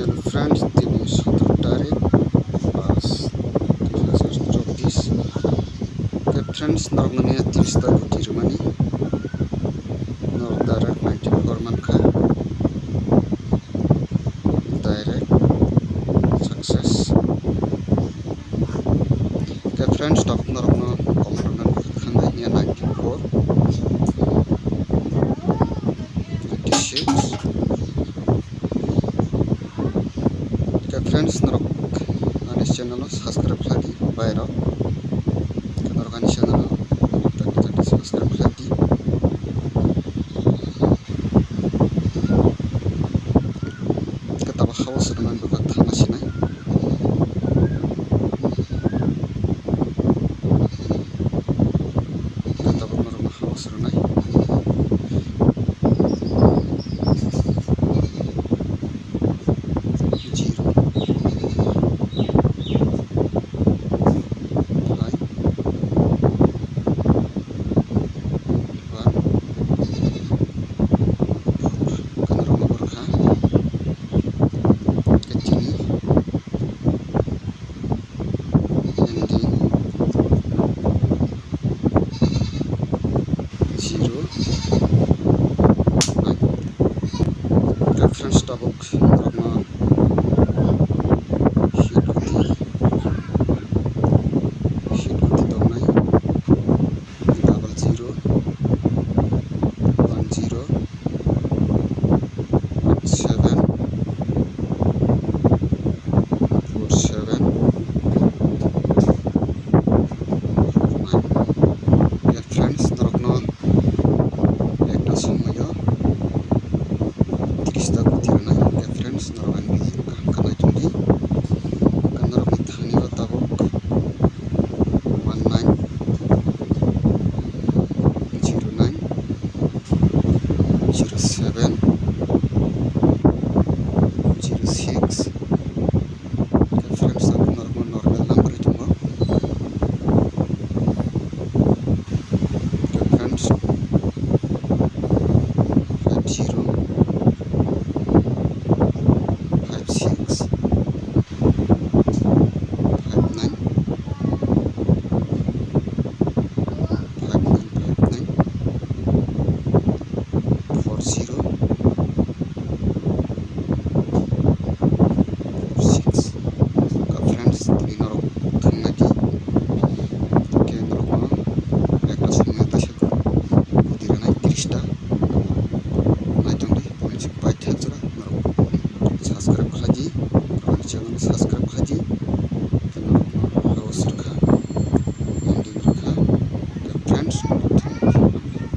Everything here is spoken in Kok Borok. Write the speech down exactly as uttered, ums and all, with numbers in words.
Hello friends, tini sotoro tarik pas dui hazar chobbish. Khe friends, norok mani tris ta guti rwmani. Norok direct ninety four mankha. Direct success. Khe friends, tabuk norokno comment rwna thangna hiya ninety four, ninety six. Khe friends, norok ani channel o subscribe khlai di, bhai rok. Khe norok ani channel o subscribe khlai di. Khe tabuk house rwmani bwkhak thangna sinai. Khe tabuk norokno house rwnai. Zero. Hai. One. Four. Khe norokno bwrwkha. Khe chini. Ending. Zero. Nine. Khe friends, tabuk norokno hit guti, hit guti tongnai. Double zero, one zero, seven, four seven, four nine. Khe friends, norokno ekta somoyo tris ta guti rwnai. Khe friends, norok ani video kaham khe nai tongdi. Khe norokni thani o tabuk one nine, zero nine, zero seven, zero six. Khe friends, abo normal, normal number tongo. Khe friends, five zero, five six, five nine, five nine, five nine, four zero, four six. Khe friends, tini norok thangna di. Khe norokno ekta somoyo teisa guti rwnai tris ta. Naitongdi, tini chik paithak jora norok subscribe khlai di, norokni channel subscribe khlai di.